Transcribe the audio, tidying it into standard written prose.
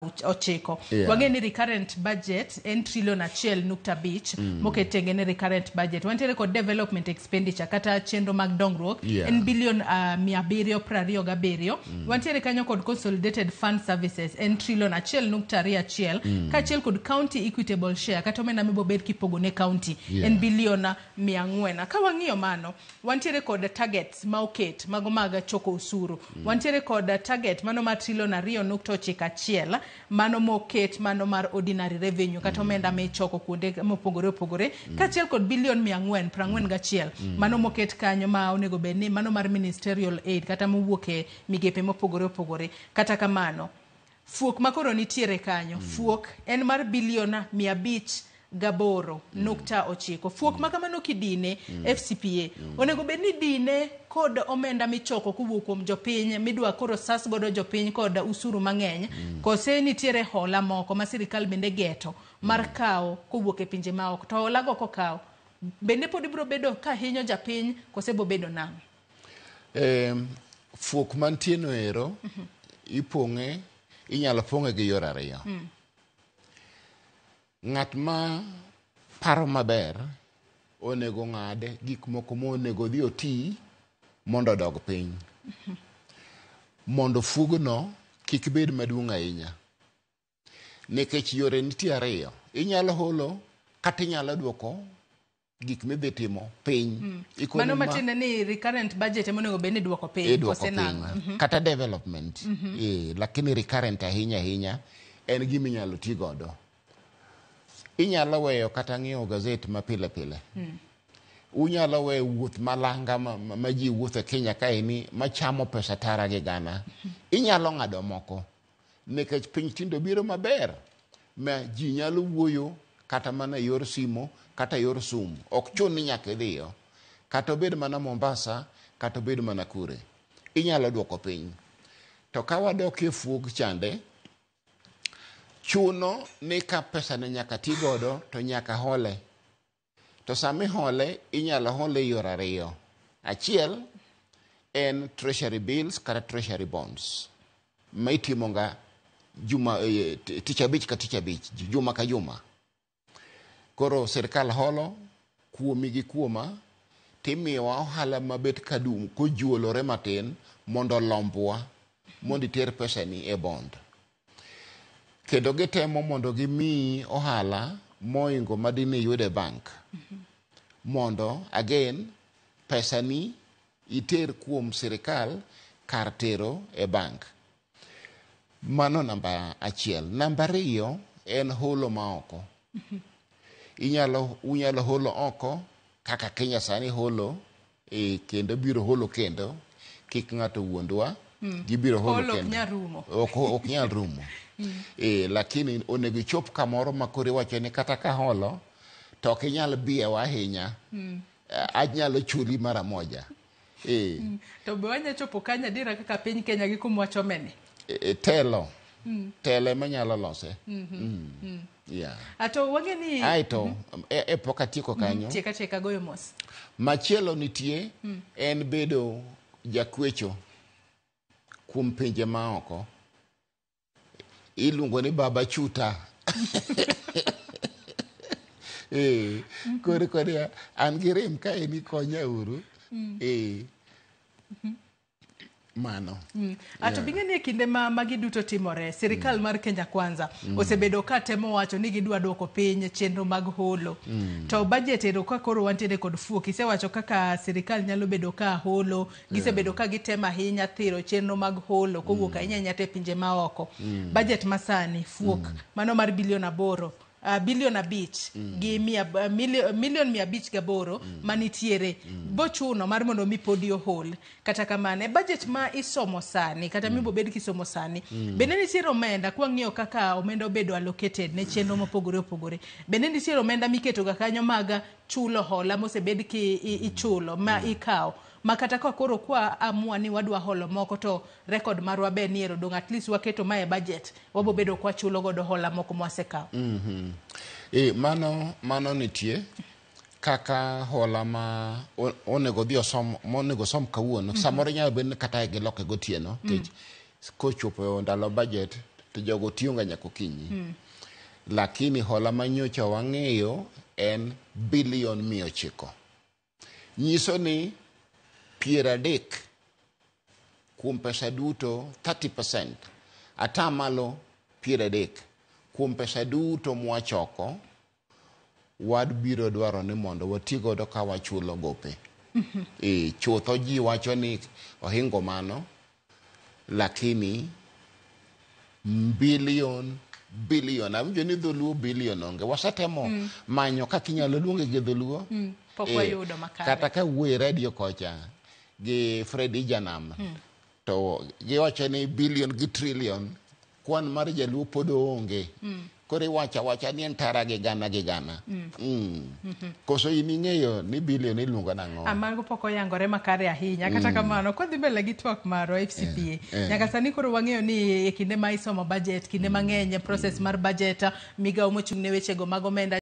9. Wang'e ni recurrent budget en trilion 1.5 moket tenge ne recurrent budget. Wantiere kod development expenditure kata chenro mag dongruok en bilion 727. Wantiere kanyo kod consolidated fund services en trilion 1.21 kaachiel kod county equitable share kata omenda mibobed kipogo ne county en bilion 400. Ka wang'iyo mano, wantiere kod targets ma oket mago mag choko osuru. Wantiere kod target mano mar trilion 2.91 mano moket mano mar ordinary revenue kata omenda michoko kuonde mopogore opogore kaachiel kod bilion 441 mano moket kanyo ma onego bed ni mano mar ministerial aid kata mowuok e migepe mopogore opogore. Kata kamano, fuok makoro nitiere kanyo, fuok en mar bilion 508.9. Fuok ma kamano kidine FCPA onego bed ni dine kod omenda michoko kowuok kuom jopiny midwa koro sas godo jopiny kod usuru mang'eny, kose nitiere hola moko ma sirikal bende geto mar kawo kowuok e pinje maoko, to hola go kokaw bende pod ibiro bedo ka hinyo japiny kose bobedo nang'o? Fuok mantie no ero ipong'e, inyalo pong'e gi yore ariyo. Ng'at ma paro maber onego ng'ad gik moko monego odhi oti mondo odog piny. Mondo fuogno kik bed maduong' ahinya. Nikech yore nitie ariyo. Inyalo holo kata inyalo duoko gik midhi timo piny. Ikoni Mano matiende ni recurrent budget ema onego bed ni iduoko piny iduoko kose piny. Nang'o? Kata development. Lakini recurrent ahinya ahinya en gima inyalo ti godo. Inyalo weyo kata ng'iewo gazet ma pile pile. Unyalo weyo wuoth malanga ma ji wuotho e Kenya kaeni machamo pesa tara gi gana. Inyalo ng'ado moko nikech piny tinde biro maber ma ji nyalo wuoyo kata mana e yor simo kata e yor Zoom. Ok chun ni nyaka idhiyo. Kata obed mana Mombasa, kata obed mana kure. Inyalo duoko piny. To ka wadok e fuog chande, chuno ni ka pesa ni nyaka ti godo to nyaka hole. To sama ihole, inyalo hole e yore ariyo. Achiel en treasury bills kata treasury bonds ma itimo ga juma, tich abich ka tich abich, juma ka juma. Koro sirkal holo kuomi gi kuoma timiyowa ohala mabet kadum kojuolore matin mondo olombwa mondo iter pesani e bond. Kendo gitemo mondo gimiyi ohala moingo madine iyud e bank. Mondo again pesani iter kuom sirikal kar tero e bank. Mano namba achiel. Namba ariyo en holo ma oko. Unyalo holo oko kaka Kenya sani holo kendo biro holo kendo kik ng'ato wuondwa. Gibiro holo Holo ok kendo. Nyal rumo. Ok nyal rumo. Lakini onego ichop kamoro ma koro iwacho ni kata ka holo to ok inyal biewa ahinya. Anyalo chuli mara moja. To be wanya chopo kanyo adiera kaka piny Kenya gi kuma wachomeni? Telo. Telo ema nyalo lose. Yeah. Ato wang'e ni Aeto, e pok atieko kanyo. Tieka tieka, goyo mos. Machielo nitie en bedo jakwecho kuom pinje maoko. Iluongo ni baba chuta. Koro koro an gi rem kaeni, konya uru. Mano. Ato bing'e ni e kinde ma magi duto timore, sirikal mar Kenya Kwanza osebedo ka temo wacho ni gidwa duoko piny chenro mag holo. To budget ero ka koro wantiere kod fuok, isewacho kaka sirikal nyalo bedo ka holo, gisebedo ka gitemo ahinya thiro chenro mag holo kowuok ahinya ahinya to e pinje maoko. Budget masani fuok mano mar bilion 8, bilion 5 gi mia, milion 508 manitiere bochuno mar mondo mi podi ohol. Kata kamano, e budget ma isomo sani kata mibobed kisomo sani, bende nitiere omenda? Kwang'iyo kaka omenda obedo allocated ne chenro mopogore opogore, bende nitiere omenda miketo ga kanyo mag chulo hola mosebed ki ichulo ma ikawo ma kata ka koro kwa amua ni wadwa holo moko to record marwa ber ni ero dong' at least waketo ma e budget wabobedo kwachulo godo hola moko mwasekawo? Mano nitie kaka hola ma onego dhi osom monego osom kawuono. Samoro nyalo bedo ni kata giloke gotieno nikech kochopo ndalo budget. To jogo tiyo ga nyaka okinyi. Lakini hola manyocha wang'eyo en bilion 900. Nyiso ni 30 kuom pesa duto, 30%, 30% kuom pesa duto mwachoko wadbiro dwaro ni mondo wati godo ka wachulo gope. Chutho ji wacho ni ohingo mano, lakini bilion awinjo ni dholuo bilion onge. Wasetemo manyo kaka inyalo luonge gi dholuo. Pok wayudo makare. Kata ka wuoyo e radio kocha gi Freddy Janam, to giwacho ni bilion gi trillion kwan mar jaluo pod oonge. Koro iwacho awacha ni en tara gi gana gi gana. Koso in ing'eyo ni bilion iluongo nang'o? Mago pok oyangore makare ahinya. Kata kamano, kwadhi mbele gi twak marwa FCPA, nyaka sani koro wang'eyo ni e kinde ma isomo budget, kinde mang'eny process mar budget, migawo mochung' ne wechego mag omenda.